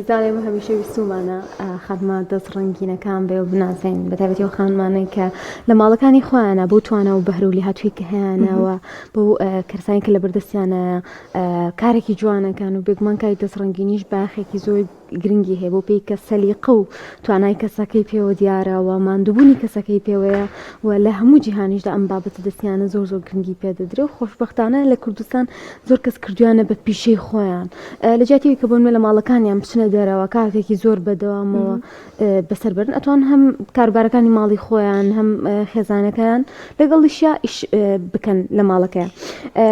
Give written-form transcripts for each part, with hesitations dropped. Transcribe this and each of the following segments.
ئازیزان ئێمە هەمیشە ویستومانە خانمە دەست ڕەنگینەکان بێ و بناسین بە تایبەتی ئەو خانمانەی کە لە ماڵەکانی خۆیانە بۆ توانا و بەهرە و لێهاتووی کە هەیانەوە بۆ کەسانی کە لە بەردەستیانە کارێکی جوانەکان و بێگومان کاری دەست ڕەنگینیش باخێکی زۆر گرنگی هەیە بۆ پێی کە سەلیقە و توانای کەسەکەی پێوە دیارە و ماندووبوونی کەسەکەی پێوەیە و لە هەموو جیهانیشدا ئەم بابەتە دەستیانە زۆر زۆر گرنگی پێدەدرێ و خۆشبەختانە لە کوردستان زۆر کەس کردویانە بە پیشەی خۆیان لە جیاتی کە بۆنمە لە ماڵەکانیان بچنە دەرەوە کاتێکی زۆر بەدەوامەوە بەسەر بەرن ئەتوان هەم کاروبارەکانی ماڵی خۆیان هەم خێزانەکەیان لەگەڵیشیا ئیش بکەن لە ماڵەکەیان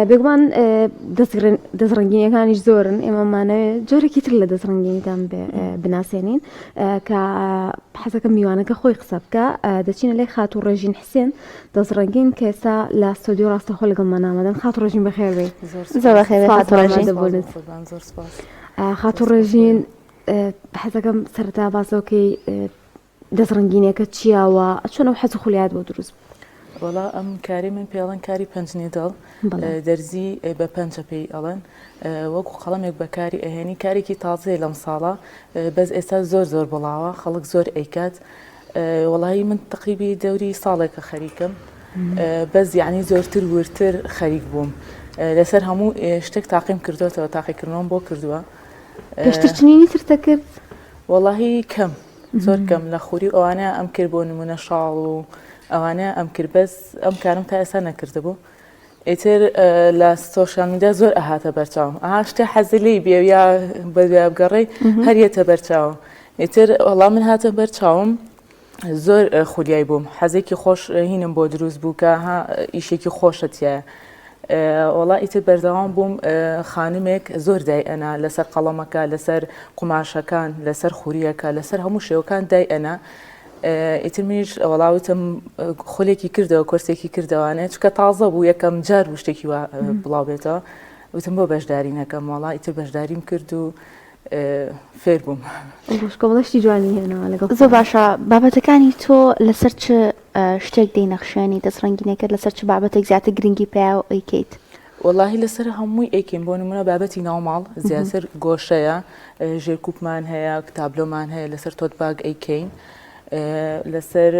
بێگومان دەستڕەنگینیەکانیش زۆرن ئێمەمانەوێت جۆرێکی تر لە دەستڕەنگینیتان بناسێنین کە حەزەکە میوانەکە خۆی قسە بکە دەچینە لای خاتوو ڕێژین حسێن دەستڕەنگین کە ئێستا لە ستۆدیۆ ڕاستەخۆ لەگەڵمان ئامادەن خاتوو ڕێژین بەخێر بێی زۆر بەخێر بێی خاتوو ڕێژین خاتوو ڕێژین حەزەکەم سەرەتا باس لەوە کەی دەستڕەنگینیەکە چییە و چۆن ئەو حەز و خولیایەت بۆ دروست بوو؟ وەڵا ئەم کاری من پێڵەن کاری پەنجنی دڵ دەرزی بە پەنجە پێی ئەڵێن وەکو قەڵەمێک بەکاری ئەهێنی کارێکی تازەیە لەم ساڵە بەس ئێستا زۆر زۆر بڵاوە خەڵک زۆر ئەیکات وەڵایی من تەقریبی دەوری ساڵێکە خەریکم بەس یعنی زۆرتر ورتر خەریک بووم لەسەر هەموو شتێک تاقیم کردوێتەوە تاقیکردنەوەم بۆ کردووە پێشتر چنینی ترتە کرد وەڵاهی کەم زۆر کەم لە خوری و ئەوانە ئەم کرد بۆ نمونە شاڵ و ئەوانە ئەم کرد بەس ئەم کارم تا ئێستا نەکردبوو ئیتر لە سۆشیال میدیا زۆر ئەهاتە بەرچاوم ئەها شتێ حەزی لێی بێ یا بەدوای بگەڕێی هەر یەتە بەرچاوم ئیتر وەڵا من هاتە بەرچاوم زۆر خولیای بووم حەزێکی خۆش هینم بۆ دروست بوو کە ها ئیشێکی خۆشە تایە وەڵا ئیتر بەردەوام بووم خانمێک زۆر دای ئەنا لەسەر قەڵەمەکە لەسەر قوماشەکان لەسەر خوریەکە لەسەر هەموو شێوەکان دای ئەنا ئیتر منیش وەڵا وتم خولێکی کردەوە کۆرسێکی کردەوانێ چکە تازە بوو یەکەم جار بوو شتێکی وا بڵاو بێتەوە وتم بۆ بەشداری نەکەم وەڵا ئیتر بەشداریم کرد و فێر بووم. کۆمەڵە شتی جوانی هێناوە لەگەڵ زۆر باشە بابەتەکانی تۆ لەسەر چ شتێک دەینەخشێنی دەست ڕەنگینەکەت لەسەر چ بابەتێک زیاتر گرنگی پیا و ئەیکەیت؟ وەڵاهی لەسەر هەمووی ئەیکەین بۆ نمونە بابەتی ناوماڵ زیاتر گۆشەیە ژێرکوپمان هەیە تابلۆمان هەیە لەسەر tote bag ئەیکەین لەسەر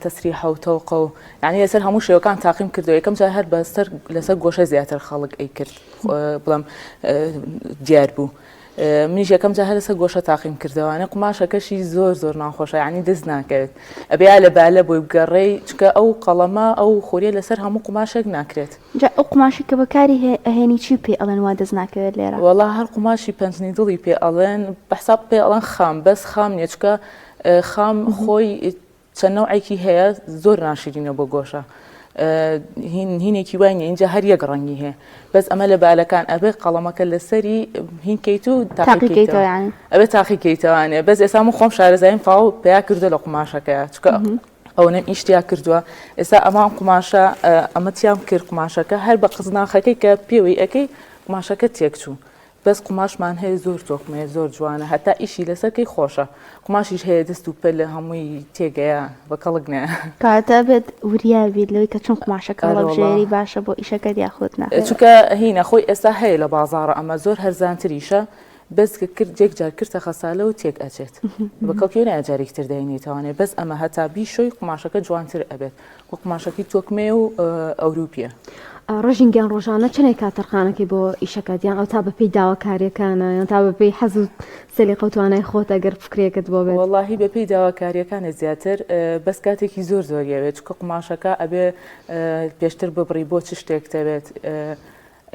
تەسریحە و تەوقە و یعنی لەسەر هەموو شێوەکان تاقیم کردەوە یەکەم جار هەر بەسەر لەسەر گۆشە زیاتر خەڵک ئەیکرد بڵم دیار بوو. منیش یەکەم جار هەر لەسەر گۆشە تاقیم کردەوانێ قوماشەکەشی زۆر زۆر ناخۆشە یعنی دەست ناکەوێت ئەبێ یا لە بالە بۆی بگەڕێی چونکە ئەو قەڵەمە ئەو خوریە لەسەر هەموو قوماشێک ناکرێت. جا ئەو قوماشەی کە بەکاری ئەهێنی چی پێ ئەڵێن وا دەست ناکەوێت لێرە؟ وەڵا هەر قوماشی پەنجنی دڵی پێ ئەڵێن بەحساب پێ ئەڵێن خام بەس خام نیە چونکە خام خۆی چەند نەوعێکی هەیە زۆر ناشرینە بۆ گۆشە هین هینێکی وای نیە اینجا هەر یەک ڕەنگی هەیە بەس ئەمە لە بالەکان ئەبێ قەڵەمەکە لەسەری هینکەیت و تاقیکەیتەوە ئەبێ تاقیکەیتەوانێ بەس ئێستا من خۆم شارەزاییم تەواو پیا کردو لە قوماشەکەیە چونکە ئەوەنەم ئیشتیا کردووە ئێستا ئەمان قوماشە ئەمە تیام کرد قوماشەکە هەر بە قزناخەکەی کە پێوەی ئەەکەی قوماشەکە تێکچوو بەس قوماشمان هەیە زۆر تۆکمەیە زۆر جوانە هەتا ئیشی لەسەر کەی خۆشە قوماشیش هەیە دەست و پەل هەمووی تێگەیە بە کەڵک نایە. کەواتە ئەبێت وریا بیت لەوەی کە چۆن قوماشەکە هەڵەبژێری باشە بۆ ئیشەکەت یاخود نا. چونکە هینە خۆی ئێستا هەیە لە بازاڕە ئەمە زۆر هەرزانتریشە بەس کە کرد یەک جار کرتە خەسالە و تێک ئەچێت بە کەڵکی نایە جارێکی تر دەینیتەوانێ بەس ئەمە هەتا بیشۆی قوماشەکە جوانتر ئەبێت و قوماشەکەی تۆکمەیە و ئەوروپیە. ڕژین گیان ڕۆژانە چەنێک کات تەرخانەکەی بۆ ئیشەکەت یان ئەو تا بەپێی داواکاریەکانە یان تا بەپێی حەز و سەلیقە و توانای خۆت ئەگەر فکرێکت بۆ بێت؟ وەڵاهی بەپێی داواکاریەکانە زیاتر بەس کاتێکی زۆر زۆری ئەوێت چونکە قوماشەکە ئەبێ پێشتر ببڕی بۆ چ شتێک تەوێت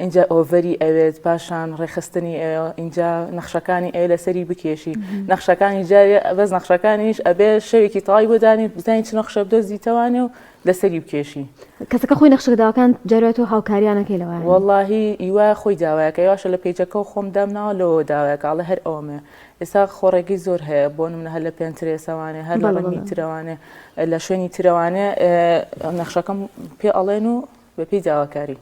ئینجا ئۆڤەری ئەوێت پاشان ڕێکخستنی ئینجا نەخشەکانی ئەوێ لەسەری بکێشی نەخشەکانی جارێ بەس نەخشەکانیش ئەبێ شەوێکی تەواوی بۆ دانی بزانین چ نەخشە بدۆزیتەوانێ و لەسەری بکێشی. کەسەکە خۆی نەخشەکە داواکان جارێ تۆ هاوکاریانەکەی لەوە وەڵاهی ئیوا خۆی داوایەکە یواشە لە پەیجەکەەوە خۆم دامناوە لەوە داوایەکە ئەڵێ هەر ئەوەمێ ئێستا خۆ ڕێگەی زۆر هەیە بۆ نمونە هەر لە پێنترێسەوانێ هەر لە ڕەنگی ترەوانێ لە شوێنی ترەوانێ نەخشەکەم پێ ئەڵێن و بەپێی داواکاری.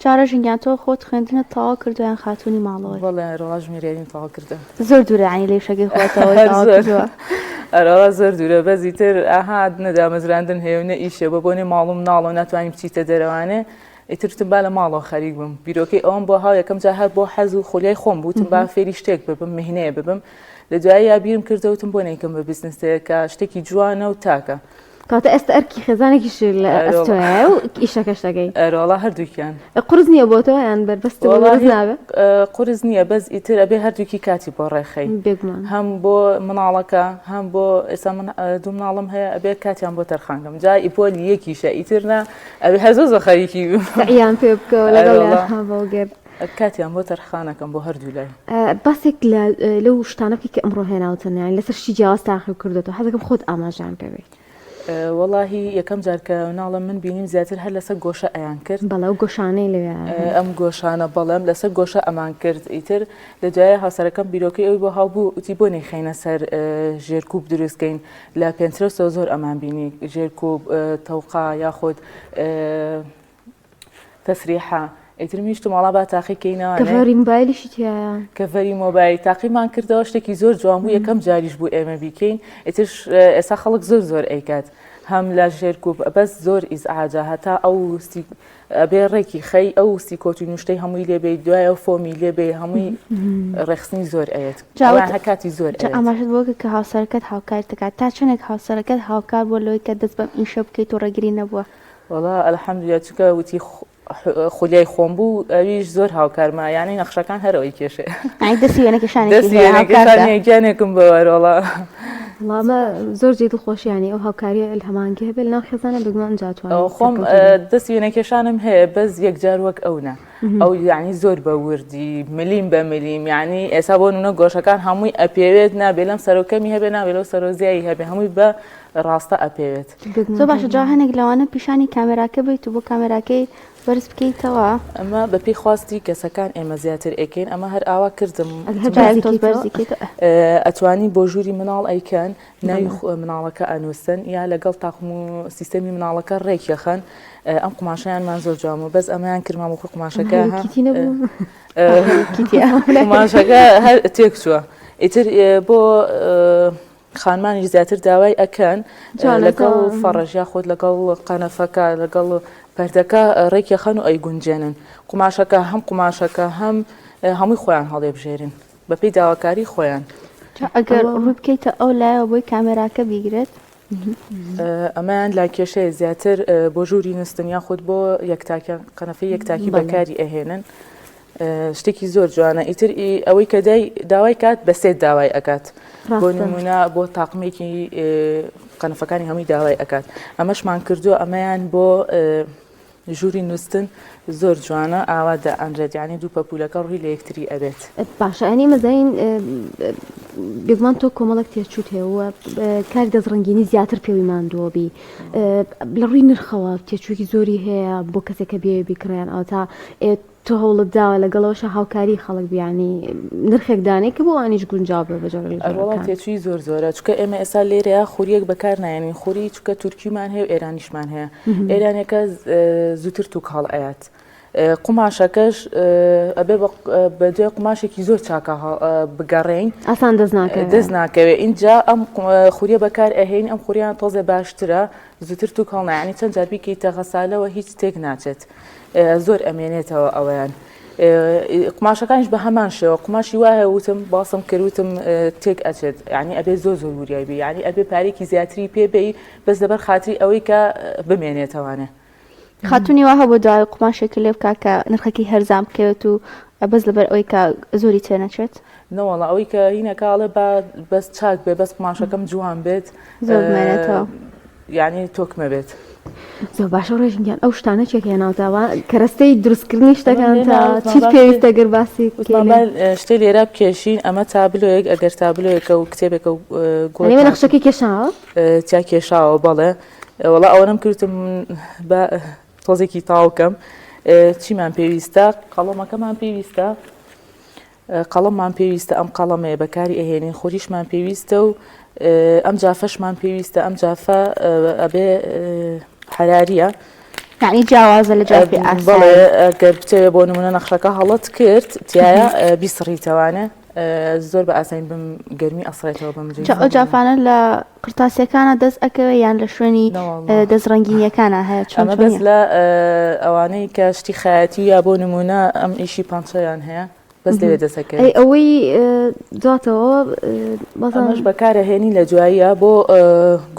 چارە ژن گیان تۆ خۆت خوێندنت تەواو کردوە یان خاتوونی ماڵەوەی؟ بەڵێ ئەرەڵا ژمێریاریم تەواو کردوە. زۆر دوورە یانی لە ئیشەکەی خۆتەوە هەر تەواو زۆر کردوە؟ ئەرەڵا زۆر دوورە بەس ئیتر ئەها نە دامەزراندن هەیە و نە ئیشێ بە بۆنەی ماڵ و مناڵەوە ناتوانی بچیتە دەرەوانێ. ئیتر وتم با لە ماڵەوە خەریک بم بیرۆکەی ئەوەم بۆ هاو یەکەم جار هەر بۆ حەز و خولیای خۆم بوو وتم با فێری شتێک ببم مهنەیە ببم لە دواییا بیرم کردەوە وتم بۆ نەیکەم بە بزنسێک کە شتێکی جوانە و تاکە. کەواتە ئێستا ئەرکی خێزانێکیش لە ئەستۆیە و ئیشەکەش دەگەی. ئەرۆڵا هەردووکیان. قورس نییە بۆ تۆ یان بەربەست و قورس نابێ؟ قورس نییە بەس ئیتر ئەبێ هەردووکی کاتی بۆ ڕێخەی. بێگومان. هەم بۆ مناڵەکە هەم بۆ ئێستا من دوو مناڵم هەیە ئەبێ کاتیان بۆ تەرخان کەم جا ئیپۆلی یەکیشە ئیتر نا ئەبێ هەر زۆر زۆر خەریکی بم. سەعیان پێ بکەوە لەگەڵیان بۆ گەر. کاتیان بۆ تەرخانەکەم بۆ هەردوو لای. باسێک لە لەو شتانە بکەی کە ئەمڕۆ هێناوتن یانی لەسەر شتی جیاواز تاقی کردۆتەوە حەزەکەم خۆت ئاماژەیان پێ بەیت. وەڵاهی یەکەم جار کە مناڵم من بینیم زیاتر هەر لەسەر گۆشە ئەیان کرد. بەڵێ ئەو گۆشانەی لەوێ ئەم گۆشانە بەڵێم لەسەر گۆشە ئەمان کرد ئیتر لە دوایە هاوسەرەکەم بیرۆکەی ئەوی بۆ هاوبوو وتی بۆ نەیخەینە سەر ژێرکوب دروستکەین لە پێنترەستەوە زۆر ئەمان بینی ژێرکوب تەوقا یاخود تەسریحە ئیتر منیش وتم وەڵا با تاقی کەینەوە کەڤەری مۆبایلیشی تیایە کەڤەری مۆبایل تاقیمان کردەوە شتێکی زۆر جوان بوو یەکەم جاریش بوو ئێمە بیکەین ئیتر ئێستا خەڵک زۆر زۆر ئەیکات هەم لە ژێرکوب بەس زۆر ئیزعاجە هەتا ئەو ئەبێ ڕێکی خەی ئەو سیکۆتی نوشتەی هەمووی لێ بێی دوای ئەو فۆمی لێ بێی هەمووی ڕێخستنی زۆر ئەیەت جاوت هە کاتی زۆر جا ئەوێت. ئاماژەت بەوە کرد کە هاوسەرەکەت هاوکارت دەکات تا چەندێک هاوسەرەکەت هاوکار بووە لەوەی کە دەست بەم ئیشە بکەیت و ڕێگری نەبووە؟ وەڵا الحمدللە چونکە وتی خولیای خۆم بوو ئەویش زۆر هاوکارمە یانی نەخشەکان هەر ئەوەی کێشەیە. یانی دەستی وێنەکێشانێکی دەستی هەیە هاوکارتە. وێنەکێشانی گیانێکم بەوەر وەڵا. وەڵا ئەمە زۆر جێی دڵخۆشیانی ئەو هاوکاریە هەماهەنگی هەبێت لەناو خێزانە بێگومان ئینجا ئەتوانین خۆم سەرکەوتوو بین. دەستی وێنەکێشانم هەیە بەس یەکجار وەک ئەو نا ئەو یعنی زۆر بە وردی ملیم بە ملیم یعنی ئێستا بۆ نمونە گۆشەکان هەمووی ئەپێوێت نابێ لەم سەرۆ کەمی هەبێ نابێ لەو سەرۆ زیایی هەبێ هەمووی بە ڕاستە ئەپێوێت. زۆر باشە جا هەنێک لەوانە پیشانی کامێراکە بیت و بۆ کامێراکەی بەرز بکەیتەوە. ئەمە بە پێی خواستی کەسەکان ئێمە زیاتر ئەیکەین ئەمە هەر ئاوا کردم ئەتوانی بۆ ژووری مناڵ ئەیکەن ناوی مناڵەکە ئەنووسن یا لەگەڵ تاقم و سیستەمی مناڵەکە ڕێکیەخەن ئەم قوماشیانمان زۆر جوان بوو بەس ئەمەیان کرمان وەکو قوماشەکە قوماشەکە هەر تێک چووە ئیتر بۆ خانمانیش زیاتر داوای ئەکەن لەگەڵ فەڕش یاخود لەگەڵ قەنەفەکە لەگەڵ پەردەکە ڕێکیەخەن و ئەیگونجێنن قوماشەکە هەم قوماشەکە هەم هەمووی خۆیان هەڵێبژێرن بەپێی داواکاری خۆیان. ئەگەر ڕووی بکەیتە ئەو لایەوە بۆی کامێراکە بیگرێت. ئەمەیان لاکێشەیە زیاتر بۆ ژووری نوستن یاخود بۆ یەکتاکیان قەنەفەی یەکتاکی بەکاری ئەهێنن. شتێکی زۆر جوانە ئیتر ئەوەی کە دای داوای کات بە سێت داوای ئەکات بۆ نمونە بۆ تاقمێکی قەنەفەکانی هەمووی داوای ئەکات ئەمەشمان کردووە ئەمەیان بۆ ژووری نووسن زۆر جوانە ئاوا دائەنرێت یعنی دوو پەپولەکە ڕووی لە یەکتری ئەبێت. باشە ئەنی مەزین بێگومان تۆ کۆمەڵێک تێچوت هەیە و کاری دەستڕەنگینی زیاتر پێوی ماندووە بی لە ڕووی نرخەوە تێچووی زۆری هەیە بۆ کەسێک کە بێ بیکڕیان ئەو تا تۆ هەوڵت داوە لەگەڵەوەشە هاوکاری خەڵک بیانی نرخێک دانێ کە بۆ ئەوانیش گونجاو بێ بە جۆرێک لە ئەروەڵا جۆرەکان. تێچووی زۆر زۆرە چونکە ئێمە ئێستا لێرەیا خوریەک بەکار نایەنین خوری چونکە تورکیمان هەیە و ئێرانیشمان هەیە ئێرانەکە زووتر توک هەڵ ئەیات قوماشەکەش ئەبێ بە دوای قوماشێکی زۆر چاکە بگەڕێین ئاسان دەست ناکەوێت دەست ناکەوێت اینجا ئەم خوریە بەکار ئەهێین ئەم خوریان تۆزێ باشترە زووتر توک هەڵنا یعنی چەند جار بیکەیتە غەسالەوە هیچ تێک ناچێت زۆر ئەمێنێتەوە ئەوەیان قوماشەکانیش بە هەمان شێوە قوماشی وایە وتم باسم کرد وتم تێک ئەچێت یعنی ئەبێ زۆر زۆر وریای بی یعنی ئەبێ پارێکی زیاتری پێ بی بەس لەبەر خاتری ئەوەی کە بمێنێتەوانێ. خاتونی وا هەبوو داوای قوماشێکی لێ بکا کە نرخەکەی هەرزان بکەوێت و بەس لەبەر ئەوەی کە زۆری تێ نەچێت؟ نەوەڵا ئەوەی کە هینەکە ئەڵێ با بەس چاک بێ بەس قوماشەکەم جوان بێت زۆر بمێنێتەوە. یانی تۆکمە بێت. زۆر باشە ڕێژین گیان ئەو شتانە چیە کە هێناوتەوە کەرەستەی دروستکردنی شتەکان تا چیت پێویستە گەر باسی شتێ لێرە بکێشین ئەمە تابلۆیەک ئەگەر تابلۆیەکە و کتێبێکە و گوڵ نەخشەکەی کێشاوە تیا کێشاوە بەڵێ وەڵا ئەوەنەم کردم بە تۆزێکی تاوکەم چیمان پێویستە قەڵەمەکەمان پێویستە قەڵەممان پێویستە ئەم قەڵەمەیە بەکاری ئەهێنین خوریشمان پێویستە و ئەم جافەشمان پێویستە ئەم جافە ئەبێ حراریە یعنی جیاوازە لە جافی بەڵێ گەر بتەوێ بۆ نمونە نەخشەکە هەڵت کرد تایە بیسڕیتەوانە. زۆر بە ئاسانی بم گەرمی ئەسڕێتەوە بەم جا ئەو جافانە لە قرتاسیەکانە دەست ئەکەوێ یان لە شوێنی دەست ڕەنگینیەکانە هەیە چۆن ئەمە بەس لە ئەوانەی کە شتی خایەتی یا بۆ نمونە ئەم ئیشی پانچەیان هەیە بەس لەوێ دەست ئەکەوێت. ئەی ئەوەی دواتەوە بەڵام ئەمەش بەکارەهێنی لە دواییە بۆ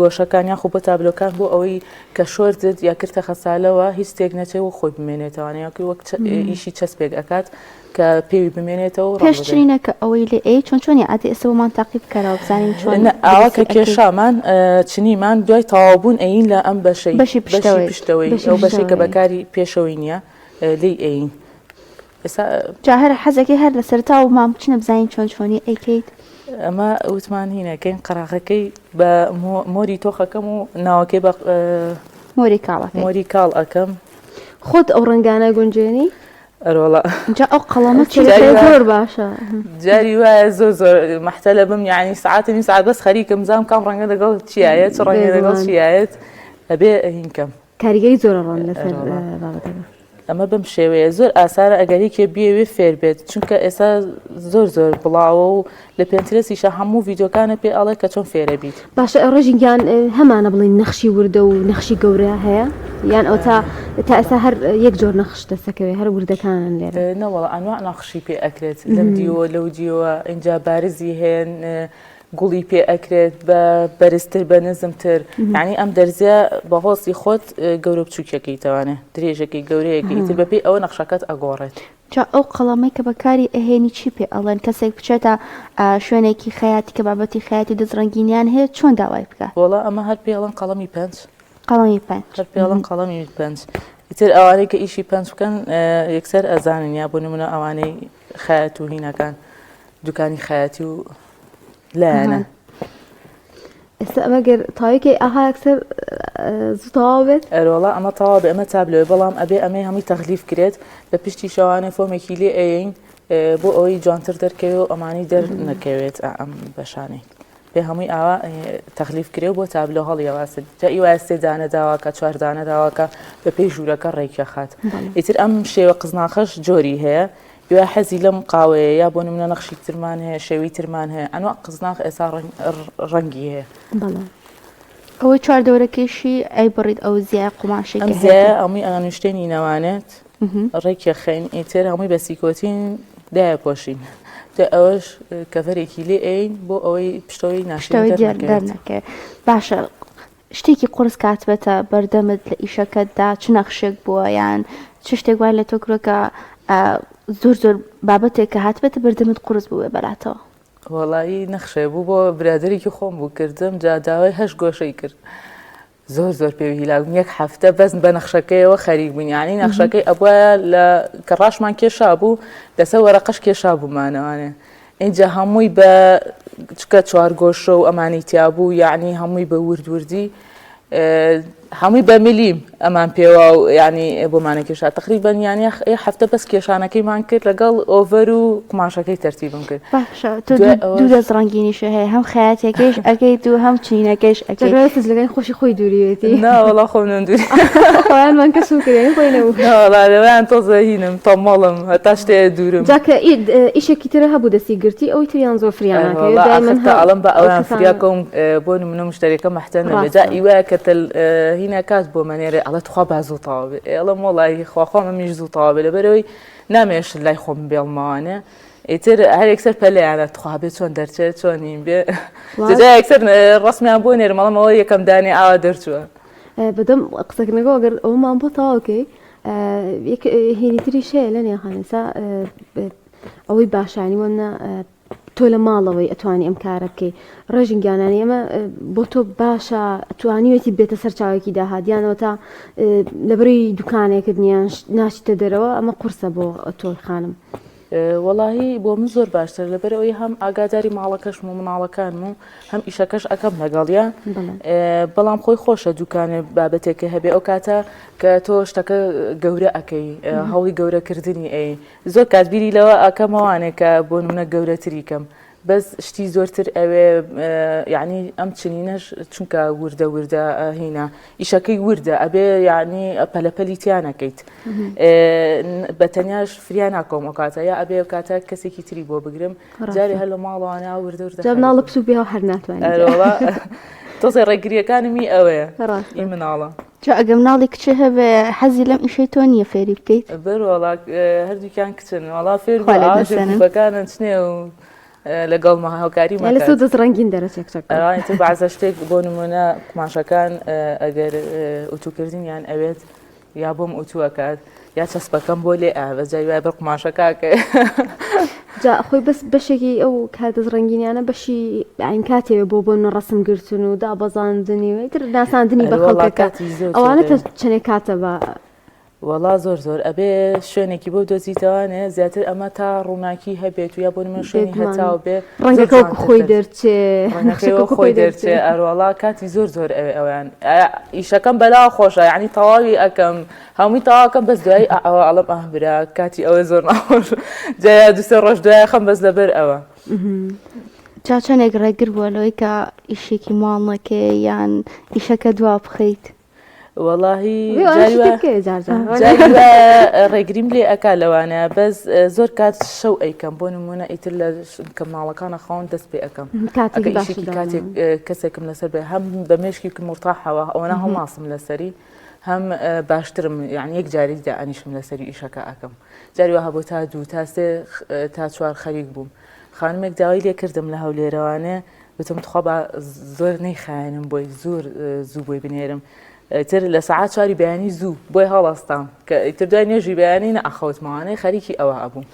گۆشەکان یاخۆ بۆ تابلۆکان بۆ ئەوەی کە شۆردت یا کردتە خەسالەوە هیچ تێک نەچێ و خۆی بمێنێتەوە یاکو وەک ئیشی چەسپێک ئەکات کە پێوی بمێنێتەوە و پێش چنینە کە ئەوەی لێ ئەی چۆن چۆنی عادی ئێستا بۆمان تاقی بکەرەوە بزانین چۆن ئاوا کە کێشامان چنیمان دوای تەواوبوون ئەین لە ئەم بەشەی بەشی پشتەوەی پشتەوەی ئەو بەشەی کە بەکاری پێشەوەی نییە لێی ئەین ئێستا جا هەر حەزەکەی هەر لە سەرەتاوە بۆمان بچنە بزانین چۆن چۆنی ئەیکەیت. ئەمە وتمان هینەکەین قەراغەکەی بە مۆری تۆخەکەم و ناوەکەی بە مۆری کاڵەکەی مۆری کاڵ ئەکەم. خۆت ئەو ڕەنگانە گونجێنی؟ ئەرۆڵا جا ئەو قەڵەمە چی زۆر باشە جاری وایە زۆر زۆر مەحتەلە بم یعنی سعاتە نیم سعات بەس خەریکم زام کام ڕەنگە لەگەڵ چیایەت چ ڕەنگە لەگەڵ چیایەت ئەبێ هینکەم کاریگەری زۆرە ڕۆن لەسەر بابەتەکە. ئەمە بەم شێوەیە زۆر ئاسانە ئەگەر یەکێ بیەوێ فێر بێت چونکە ئێستا زۆر زۆر بڵاوە و لە پێنترێسیشا هەموو ڤیدیۆکانە پێ ئەڵێ کە چۆن فێرە بیت. باشە ڕێژین گیان هەمانە بڵێین نەخشی وردە و نەخشی گەورە هەیە یان ئەوتا تا ئێستا هەر یەک جۆر نەخش دەسەکەوێ هەر وردەکانن لێرە؟ نەوەڵا ئەنواع نەخشی پێ ئەکرێت لەم دیوە لەو دیوە ئینجا بارزی هەیە گوڵی پێ ئەکرێت بە بەرزتر بە نزمتر یعنی ئەم دەرزیە بە هۆستی خۆت گەورە بچووکەکەی تەوانێ درێژەکەی گەورەیەکەی ئیتر بەپێی ئەوە نەخشەکەت ئەگۆڕێت. جا ئەو قەڵەمەی کە بەکاری ئەهێنی چی پێ ئەڵێن کەسێک بچێتە شوێنێکی خەیاتی کە بابەتی خەیاتی و دەست ڕەنگینیان هەیە چۆن داوای بکات؟ وەڵا ئەمە هەر پێ ئەڵێن قەڵەمی پەنج. قەڵەمی پەنج. هەر پێ ئەڵێن قەڵەمی پەنج ئیتر ئەوانەی کە ئیشی پەنج بکەن یەکسەر ئەزانن یا بۆ نمونە ئەوانەی خەیات و هینەکان دوکانی خەیاتی و لایەنە. ئێستا ئەمە گەر تاویکەی ئاها یەکسەر زوو تەواو بێت؟ ئەرۆڵا ئەمە تەواو بێ ئەمە تابلۆیە بەڵام ئەبێ ئەمەی هەمووی تەغلیف کرێت لە پشتی شەوانێ فۆمێکی لێ ئەیەین بۆ ئەوەی جوانتر دەرکەوێ و ئەمانی دەر نەکەوێت ئەم بەشانەی پێ هەمووی ئاوا تەغلیف کرێ و بۆ تابلۆ هەڵیەواسن جا ئیوایە سێ دانە داواکە چوار دانە داواکە بە پێی ژوورەکە ڕێکیەخات ئیتر ئەم شێوە قزناخەش جۆری هەیە ئیوا حەزی لەم قاوەیە یا بۆ نمونە نەخشی ترمان هەیە شێوی ترمان هەیە ئەنوا قزناخ ئێسا ڕەنگی هەیە. بەڵێ. ئەوەی چوار دەورەکەیشی ئەی بڕیت ئەو زیایە قوماشەی ئەم کە زیایە هەیەتی. هەمووی ئەنوشتێنی نەوانێت ڕێکیە خەین ئیتر هەمووی بە سیکۆتین دایەپۆشین دوای ئەوەش کەڤەرێکی لێ ئەین بۆ ئەوەی پشتەوەی ناشرین پشتەوەی دیار دەرنەکەوێت. دەرنەکەوێت. باشە شتێکی قورس کە هاتبێتە بەردەمت لە ئیشەکەتدا چ نەخشێک بووە یان چ شتێک وای لە تۆ کردووە کە زۆر زۆر بابەتێک کە هاتبێتە بەردەمت قورس بووێ بەلاتەوە؟ وەڵایی نەخشێ بوو بۆ برادەرێکی خۆم بوو کردم جا داوای هەشت گۆشەی کرد زۆر زۆر پێوی هیلاک بووم یەک هەفتە بەس بە نەخشەکەیەوە خەریک بووین یعنی نەخشەکەی ئەبوایە لە کە ڕاشمان کێشا بوو لەسەر وەرەقەش کێشا بوومانەوانێ ئینجا هەمووی بە چکە چوارگۆشە و ئەمانی تیابوو یعنی هەمووی بە ورد وردی هەمووی بە ملیم ئەمان پێوا و ینی بۆمانە کێشا تقریبا یان یە هەفتە بەس کێشانەکەیمان کرد لەگەڵ ئۆڤەر و قوماشەکەی تەرتیبم کرد باشە تۆ دوو دەست ڕەنگینیش هەیە هەم خەیاتەکەیش ئەکەیت و هەم چینەکەیش ئەکەیت لەگەڵ خۆشی خۆی دووریەتی نا وەڵا خۆم نەمدووری خۆیانمان کەس و کرێن خۆی نەبوو نا وەڵا لەوەیان تۆزە هینم تەمەڵم هەتا شتێ دوورم جا کە ئیشێکی ترە هەبوو دەستی گرتی ئەوی تریان زۆر فریا ناکەوێت وەڵا دایمەن ئاخر تا هە ئەڵێم بە ئەو ئەویان کەسانە فریا کەوم بۆ نمونە مشتەریەکە مەحتەل نەبێ جا ڕاستە ئیوایە کە تەل هینا کات بۆ مەنێرێ ئەڵێ تخوا با زوو تەواو بێ ئێ ئەڵێم وەڵایی خوا خوا مەمیش زوو تەواو بێ لەبەرئەوەی نامەوێ شت لای خۆم بێڵمەوانێ ئیتر هەر یەکسەر پەلەیانە تخوا بێ چۆن دەرچێت چۆن هین بێ جا یەکسەر ڕەسمیان بۆ نێرم ئەڵێم ئەوە یەکەم دانێ ئاوا دەرچووە. بەدەم قسەکردنەکەەوە ئەگەر ئەومان بۆ تەواو کەی یەک هینی تریش هەیە لە نێخان ئێستا ئەوەی باشانی وەنە تۆ لە ماڵەوەی ئەتوانی ئەم کارە بکەی ڕێژین گیانانی ئەمە بۆ تۆ باشە توانیوێتی بێتە سەر چاوێکی داهاتیانەوە تا لەبەری دوکانێکت نیان ناچیتە دەرەوە ئەمە قورسە بۆ تۆی خانم. وەڵاهی بۆ من زۆر باشترە لەبەر ئەوەی هەم ئاگاداری ماڵەکەشم و مناڵەکانم و هەم ئیشەکەش ئەکەم لەگەڵیا بەڵام خۆی خۆشە دوکانێ بابەتێکە هەبێ ئەو کاتە کە تۆ شتەکە گەورە ئەەکەی هەوڵی گەورەکردنی ئەی زۆر کات بیری لەوە ئەکەمەوانێ کە بۆ نمونە گەورەتری کەم. بەس شتی زۆرتر ئەوێ یعنی ئەم چنینەش چونکە وردە وردە هینە ئیشەکەی وردە ئەبێ یعنی پەلەپەلی تیا نەکەیت بە تەنیاش فریا ناکەم ئەو کاتە یا ئەبێ کاتە کەسێکی تری بۆ بگرم جارێ هەر لە ماڵەوانە وردە وردە جا مناڵە بچوک بێ هەر ناتوانێت تۆزێ ڕێگریەکانمی ئەوەیە ئی مناڵە جا ئەگە مناڵی کچێ هەبێ حەزی لەم ئیشەی تۆ نییە فێری بکەیت؟ بەر وەڵا هەردووکیان کچن وەڵا فێر بەکانن چنێ و لەگەڵ هاوکاری لە سو دەست ڕەنگین دەرەچێک تر بەعزە شتێک بۆ نمونە قماشەکان ئەگەر ئوتوکردنیان ئەوێت یا بۆم ئوتووەکات یا چەسپەکەم بۆ لێ ئا بەس جاری وایە بەر قوماشەکە ئەکەوێ. جا خۆی بەس بەشێکی ئەو کار دەست ڕەنگینیانە بەشی عین کاتێ بۆ بۆ نە ڕەسم گرتن و دابەزاندنی و ئیتر ناساندنی بە ئەرێ وەڵا خەڵکەکە کاتی زۆر ئەوانە زۆرە. تە چەنێ کاتە بە وەڵا زۆر زۆر ئەبێ شوێنێکی بۆ دۆزیتەوانێ زیاتر ئەمە تا ڕووناکی هەبێت و یا بۆ نمونە شوێنی بێگومان هەتاو بێ زۆر ڕەنگەکە وەکو جوانتر خۆی دەرچێ. دەرچێ ڕەنگەکەی نەخشەکە وەک وەکو خۆی خۆی دەرچێ دەرچێ ئەروەڵا کاتی زۆر زۆر ئەوێ ئەویان ئیشەکەم بەلاوە خۆشە یعنی تەواوی ئەکەم هەمووی تەواوکەم بەس دوایی ئەوە ئەڵم ئاه برا کاتی ئەوە زۆر ناخۆش جا دوسێ ڕۆژ دوای خەم بەس لەبەر ئەوە. جا چەندێک ڕێگر بووە لەوەی کە ئیشێکی ماڵ نەکەی یان ئیشەکە دوا بخەیت؟ وەڵاهی ڕێگریم لێ ئەکا لەوانە بەس زۆر کات شەو ئەیکەم بۆ نمونە ئیتر لە کە ماڵەکانە خەون دەست پێ ئەەکەم کاتێکی کاتێک کەسێکم لەسەر بێ هەم بە مێشکی مرتاحەوە ئەوەنە هەڵناسم لەسەری هەم باشترم یعنی یەک جاری دائەنیشم لەسەری ئیشەکە ئەکەم جاری وا هەبوو تا دوو تا سێ تا چوار خەریک بووم خانمێک داوای لێ کردم لە هەولێرەوانێ وتم تخوا با زۆر نەیخایەنم بۆی زۆر زوو بۆی بنێرم تر لە سەعات چواری بەیانی زوو بۆی هەڵەستام کە ئیتر دوای نوێژی بەیانی نەئەخەوتمەوانەی خەریکی ئەوە ئەبووم.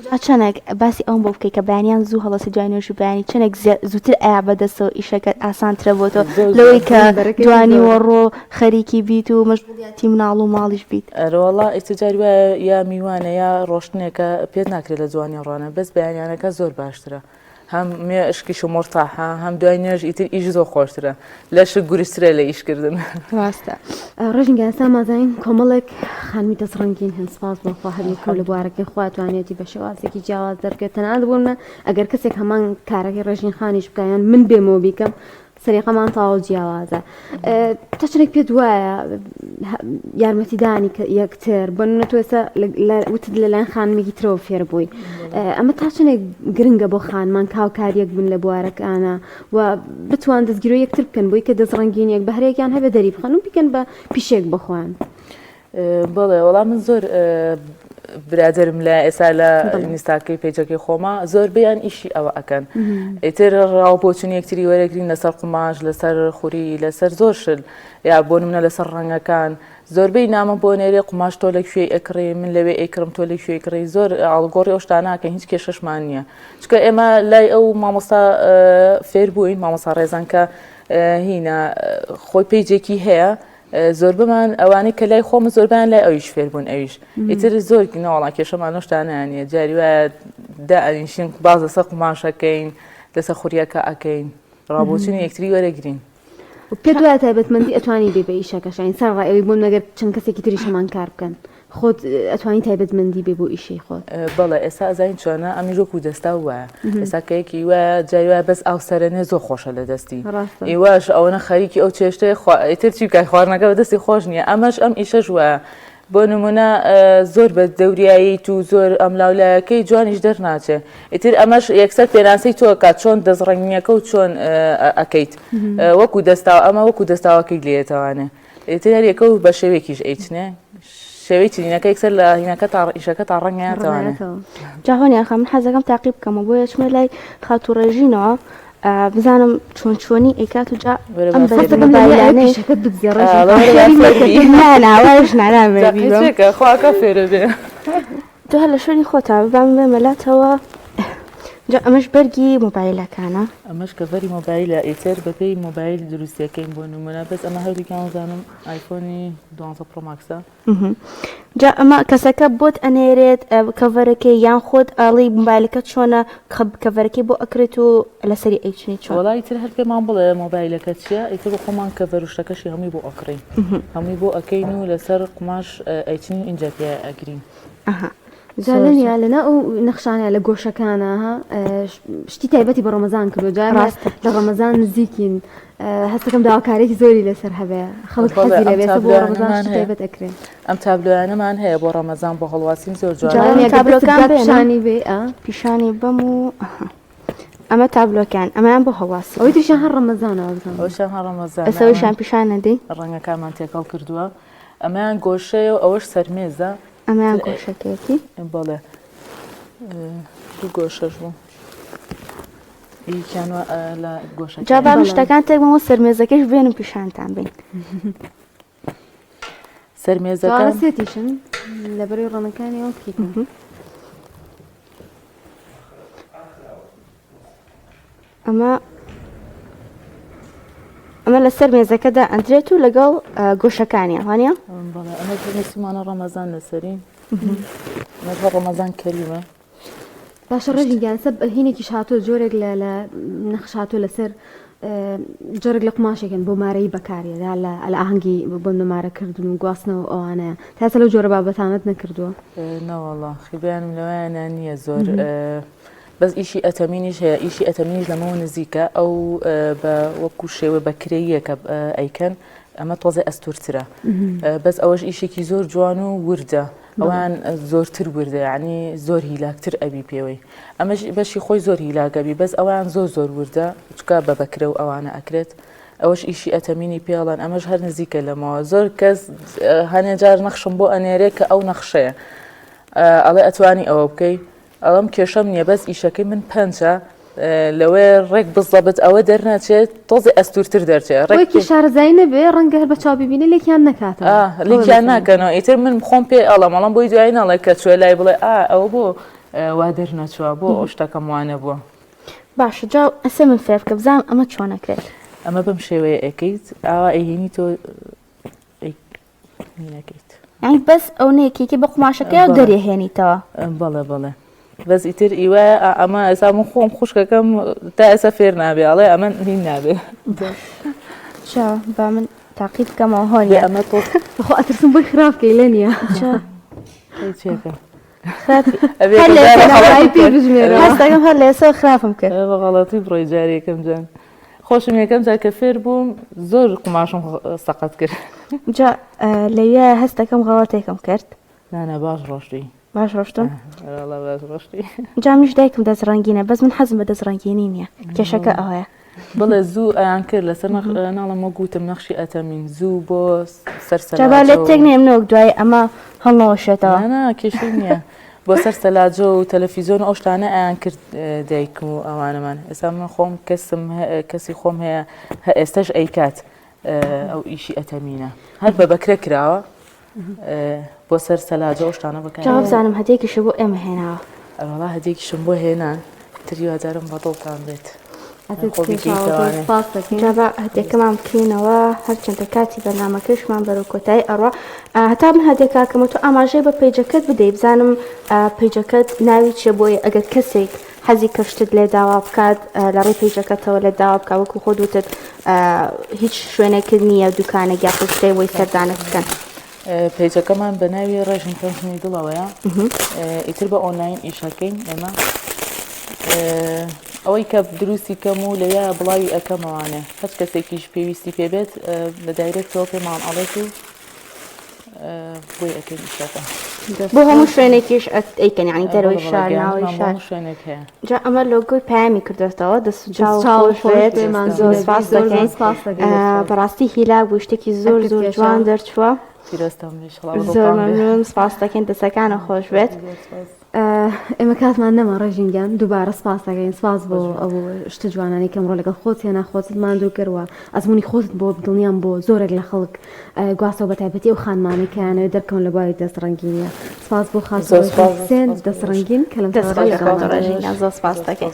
جا چەنێک باسی ئەوەم بۆ بکەی کە بەیانیان زوو هەڵەسی دوای نوێژی بەیانی چەنێک زووتر ئەیا بەدەستەوە ئیشەکەت ئاسانترە بۆ تۆ لەوەی کە دوانیوەڕۆ خەریکی بیت و مەشغوڵیاتی مناڵ و ماڵیش بیت. ئەرەوەڵا ئیتر جاری وایە یا میوانە یا ڕۆشتنێکە پێت ناکرێت لە جوانیەڕۆانە بەس بەیانیانەکە زۆر باشترە. هەم مێشکیش مورتاحە هەم دوای نوێژ ئیتر ئیش زۆر خۆشترە لەشک گورجترە لە ئیش کردن. ڕاستە. ڕێژین گیان ئێستا مازانین کۆمەڵێک خانمی دەست ڕەنگین هەن سپاس بۆ خوا هەر یەکەو لە بوارەکەی خوا توانێتی بە شێوازێکی جیاواز دەرکەوێت تەنانەت بۆ نمونە ئەگەر کەسێک هەمان کارەکەی ڕێژین خانیش بکە یان من بێمەوە بیکەم سەریقەمان تەواو جیاوازە تا چەندێک پێت وایە یارمەتیدانی یەکتر بۆ نمونە تۆ ئێستا وتت لەلایەن خانمێکی ترەوە فێر بووی ئەمە تا چەندێک گرنگە بۆ خانمان کاوکاریەک بن لە بوارەکانە و بتوان دەستگیرۆ یەکتر بکەن بۆی کە دەست ڕەنگینیەک بەهرەیەکیان هەبێ دەری بخەن و بیکەن بە پیشێک بۆ خۆیان. بەڵێ وەڵا من زۆر برادرم لە ئێستا لە ئینستاکەی پەیجەکەی خۆما زۆربەیان ئیشی ئەوە ئەکەن ئیتر ڕاو بۆچون یەکتری وەرەگرین لەسەر قوماش لەسەر خوری لەسەر زۆر شل یا بۆ نمونە لەسەر ڕەنگەکان زۆربەی نامە بۆ نێرێ قوماش تۆ لە کوێی ئەکڕی من لەوێ ئەیکڕم تۆ لە کوێی کڕی زۆر ئاڵگۆڕی ئەو شتاناکەین هیچ کێشەشمان نییە چونکە ئێمە لای ئەو مامۆستا فێر بووین مامۆستا ڕێزان کە هینا خۆی پەیجێکی هەیە زۆربەمان ئەوانەی کە لای خۆمە زۆربیان لای ئەویش فێربوون ئەویش ئیتر زۆر نەوەڵا کێشەمان لەو شتانە نییە جاری وایە دائەنیشین باز لەسەر قوماشەکەین لەسەر خوریەکە ئەکەین ڕابۆچونی یەکتری وەرەگرین. پێت وایە تایبەتمەندی ئەتوانی بێ بە ئیشەکەش یانی سەر ڕای ئەوەی بۆ نمونە گەر چەند کەسێکی تریش هەمان کار بکەن خۆت ئەتوانی تایبەتمەندی بێ بۆ ئیشەی خۆت؟ بەڵێ ئێستا ئەزانی چۆنە ئەمیش وەکو دەستاو وایە ئێستا کە یەکی وایە جاری وایە بەس ئاو سەرەنێ زۆر خۆشە لە دەستی ئیواش ئەوەنە خەریکی ئەو چێشتەیە ئیتر چی بکات خواردنەکە بە دەستی خۆش نییە ئەمەش ئەم ئیشەش وایە بۆ نمونە زۆر بە دەوریاییت و زۆر ئەم لاولایەکەی جوانیش دەرناچێ ئیتر ئەمەش یەکسەر پێناسەی تۆ کات چۆن دەستڕەنگینەکە و چۆن ئەکەیت وەکو دەستاو ئەمە وەکو دەستاوەکەی لێتەوانێ ئیتر هەر یەکە و بە شێوەیەکیش ئەیچنێ شێوەی چنینەکە یەکسەر لە هینەکە تا ئیشەکە تا ڕەنگیانتوانێ. جا هۆنیان خان من حەزەکەم تاقی بکەمەوە بۆیە چمە لای خاتوو ڕێژینەوە بزانم چۆن چۆنی ئەیکات و جا ئەم بەرەبایانەی خواکە فێرە بێ. تۆ هەر لە شوێنی خۆتا بام بێمە لاتەوە جا ئەمەش بەرگی مۆبایلەکانە. ئەمەش کەڤەری مۆبایلە ئیتر بەپێی مۆبایل دروستیەکەین بۆ نمونە بەس ئەمە هەردووکیان زانم ئایفۆنی دوانزە پرۆ ماکسە. جا ئەمە کەسەکە بۆت ئەنێرێت کەڤەرەکەی یان خۆت ئەڵێی مۆبایلەکە چۆنە کەڤەرەکەی بۆ ئەکرێت و لەسەری ئەیچنی چۆن؟ وەڵا ئیتر هەر پێمان بڵێ مۆبایلەکە چییە ئیتر بۆ خۆمان کەڤەر و شتەکەشی هەمووی بۆ ئەکڕین هەمووی بۆ ئەکەین و لەسەر قوماش ئەیچنین ئینجا پێ ئەگرین. ئەها. جا لەنیا لەنا ئەو نەخشانە لە گۆشەکانە ها شتی تایبەتی بە ڕەمەزان کردو جا ڕاستە. لە ڕەمەزان نزیکین هەستەکەم داواکارێکی زۆری لەسەر هەبێ خەڵک بەڵێ، حەزی ئەم لێ بێ بۆ ڕەمەزان تابلۆیانەمان شتی هەیە. تایبەت ئەکرێ ئەم تابلۆیانەمان هەیە بۆ ڕەمەزان بۆ هەڵواسین زۆر جا جوانە لەنیا گەر دەستت تابلۆکان بگات بێنم. پیشانی بێ ئا پیشانی بەم و ئەها. ئەمە تابلۆکان ئەمەیان بۆ هەڵواسی ئەوەی تریشیان هەر ڕەمەزانە وابزانم ئەوەشیان هەر ڕەمەزانە ئەسەوەیشان پیشان نەدەی ڕەنگەکانمان تێکەڵ کردووە ئەمەیان گۆشەیە و ئەوەش سەرمێزە ئەمەیان گۆشەکەیەتی بەڵێ دوو گۆشەش بوو یەکیان لە گۆشە جا با من شتەکان تێک بەمەوە سەرمێزەکەش بێنم پیشانتان بین سەرمێزەکە سێتیشن لەبەری ڕەنەکانی ئەو کیکن ئەمە ئەمە لەسەر مێزەکەدا ئەندرێت و لەگەڵ گۆشەکانیان وانە بەڵێ ئەمە نووسیمانە ڕەمەزان لەسەری ئەمە ڕەمەزان کەریمە باشە ڕێژین گیان سەب هینێکیش هاتووە جۆرێک لە لە نەخش هاتووە لەسەر جۆرێک لە قوماشێکن بۆ مارەی بەکارێدا لە لە ئاهەنگی بۆ نمارەکردن و گواستنەوە ئەوانەیە تاسە لەو جۆرە بابەتانت نەکردووە نەوەڵا خیبیانم لەوایانە نییە زۆر بەس ئیشی ئەتەمینیش هەیە ئیشی ئەتەمینیش لەمەوە نزیکە ئەو بە وەکو شێوە بە کرێیەکە ئەیکەن ئەمە تۆزێ ئەستورترە بەس ئەوەش ئیشێکی زۆر جوان و وردە ئەوان زۆرتر وردە یعنی زۆر هیلاکتر ئەبی پێوەی ئەمەش بەشی خۆی زۆر هیلاگەبی بەس ئەوان زۆر زۆر وردە چکە بە بەکرە و ئەوانە ئەکرێت ئەوەش ئیشی ئەتەمینی پێڵەن ئەمەش هەر نزیکە لەمەوە زۆر کەس هەنێ جار نەخشم بۆ ئەنێرێ کە ئەو نەخشەیە ئەڵێ ئەتوانی ئەوە بکەی ئەڵێم کێشەم نییە بەس ئیشەکەی من پەنجە لەوەیە ڕێک بزەبت ئەوە دەرناچێت تۆزێ ئەستورتر دەرچێت ڕێکی شارەزایی نەبێ ڕەنگە هەر بە چاو ببینێ لێکیان نەکاتەوە لێکیان ناکەنەوە ئیتر من خۆم پێ ئەڵم ئەڵم بۆی دوایی ناڵێ کە چوە لای بڵێ ئا ئەوە بۆ وا دەرنەچوە بۆ ئەو شتەکەم وانە بووە باشە جا ئەسێ من فێر بکە بزانم ئەمە چۆن ئەکرێت ئەمە بەم شێوەیە ئەکەیت ئاوا ئەیهێنی تۆ نەکەیت یعنی بەس ئەو نەیەکێکی بە قوماشەکەی و دەرێهێنیتەوە بەڵێ بەڵێ بەس ئیتر ئیوە ئەمە ئێسا من خۆم خوشکەکەم تا ئێستا فێر نابێ ئەڵێ ئەمە هین نابێ چا با من تاقی بکەمەوە هۆنی ئەمە تۆ خۆ ئەترسم بۆی خراپ کەی لە نییە چێکە هەستەکەم هەر لە ئێستا خراپم کرد بە غەڵەتی بڕۆی جارێکم جان خۆشم یەکەم جار کە فێر بووم زۆر قوماشم سەقەت کرد. جا لەویا هەست دەکەم غەڵەتێکم کرد. نانا باش ڕۆشتوی. باش ڕۆشتم؟ وەڵا باش ڕۆشتوی. جا منیش دایکم دەست ڕەنگینە بەس من حەزم بە دەست ڕەنگینی نییە کێشەکە ئەوەیە. بەڵێ زوو ئەیان کرد لەسەر ناڵم وەک وتم نەخشی ئەتەمین زوو بۆ سەر سەلاجە جا با لێت تێک نەیەم نەوەک دوایی ئەمە هەڵنەوەشێتەوە. نا نا کێشەی نییە. بۆ سەر سەلاجە و تەلەفیزیۆن و ئەو شتانە ئەیان کرد دایکم و ئەوانەمان ئێستا من خۆم کەسم کەسی خۆم هەیە هە ئێستش ئەیکات ئەو ئیشی ئەتەمینە هەر بە بەکرە کراوە بۆ سەر سەلاجە ئەو شتانە بکات بزانم هەدێکیشە بۆ ئێمە هێناوە ئەوەڵا هەدێکیشم بۆ هێنان تریوادارم بەدڵتان بێت. جا با هەدیەکەمان بکەینەوە هەرچەندە کاتی بەرنامەکەشمان بەرەو کۆتایی ئەڕوا هەتا من هەدیەکەکەمە تۆ ئاماژەی بە page ەکەت بدەی بزانم page ەکەت ناوی چیە بۆیە ئەگەر کەسێک حەزی کرد شتت لێ داوا بکات لە ڕێی page ەکەتەوە لێت داوا بکات وەکو خۆت وتت هیچ شوێنێکت نییە دوکانێک یاخود شتێک بۆی سەردانت بکەن. page ەکەمان بە ناوی ڕێژین پەنجمی دڵەوەیە ئیتر بە ئۆنلاین ئیشەکەین ئێمە ئەوەی کە دروستی کەم و لەوێ بڵاوی ئەەکەمەوانێ هەچ کەسێکیش پێویستی پێبێت لە direct ەوە پێمان ئەڵێت و بۆی ئەەکەین ئیشەکە بۆ هەموو شوێنێکیش ئەیکەن یعنی دەرەوەی شار ناوەی شار شوێنێک هەیە جا ئەمە لۆگۆی پەیامی کردێتەوە دەست و چاو خۆش بێت زۆر سپاس دەکەین بەڕاستی هیلاک بوو شتێکی زۆر زۆر جوان دەرچووە زۆر مەمنون سپاس دەکەین دەسەکانە خۆش بێت. ئێمە کاتمان نەما ڕێژین گیان دووبارە سپاس دەکەین سپاس بۆ ئەو شتە جوانانەی کە ئەمڕۆ لەگەڵ خۆت هێنا خۆتت ماندوو کرد و ئەزموونی خۆتت بۆ دڵنیام بۆ زۆرێک لە خەڵک گواستەوە بە تایبەتی ئەو خانمانەی کە یانەوێت دەرکەون لە بواری دەست ڕەنگینیە سپاس بۆ خاتوو زۆر سپاس حوسێن دەست ڕەنگین کە لەم دەست تەوەرە خۆش لەگەڵمان ڕێژین گیان زۆر سپاس دەکەین.